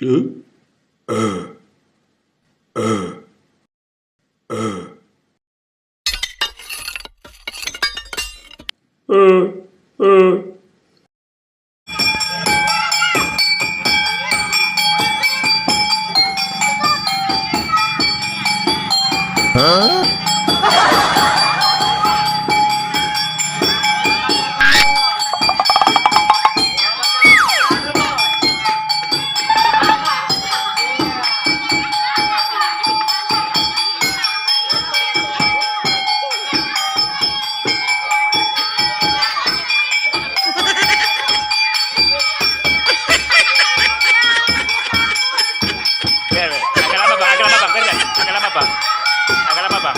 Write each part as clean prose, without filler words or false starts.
Ừ. Ờ. Ờ. Ờ. Ờ. Ờ. Agak lama bang, agak lama bang,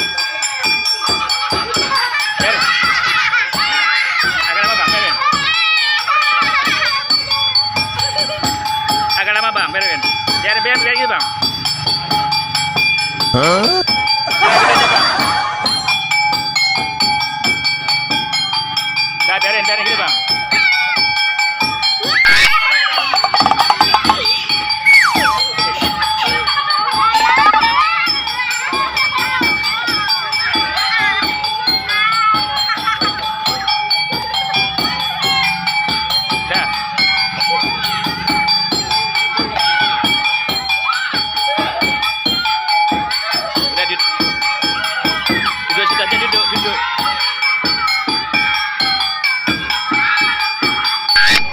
biarin, agak lama bang, biarin, agak lama bang, biarin, biarin, biarin, biarin gitu bang. Biarin aja bang, nah, biarin, biarin gitu bang. Dah. Udah duduk situ aja, duduk.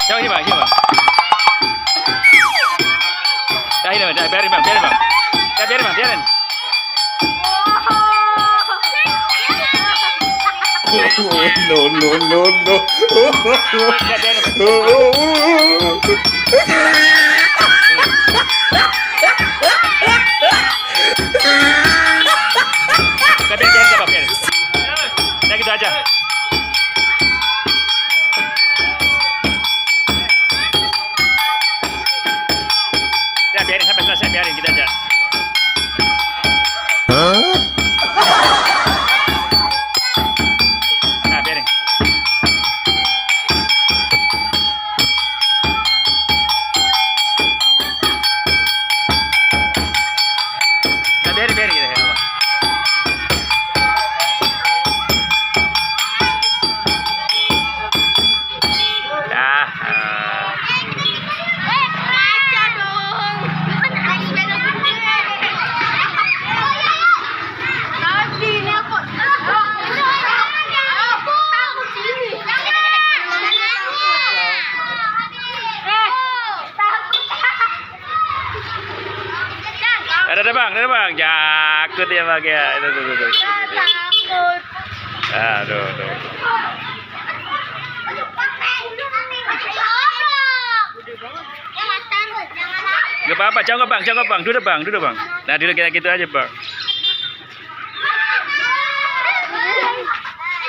Coba sini bang, Dah ini bang, dah biarin bang, Dah biarin bang, biarin. No, no, no, no. Dah biarin bang. Dah biarin bang, biarin. Dah gitu aja. Dah biarin sampai selesai, biarin gitu aja. Nah, biarin. Nah, biarin gitu ya. Dah. Ada bang, jakut ya bang ya. Itu. Aduh. Gak apa-apa, jangan bang, duduk bang. Nah, duduk kita gitu aja bang.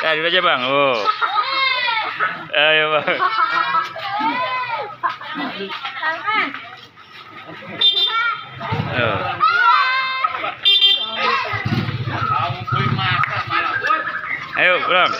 Nah, duduk aja bang. Oh, ayo bang. Oh. Ayo bang.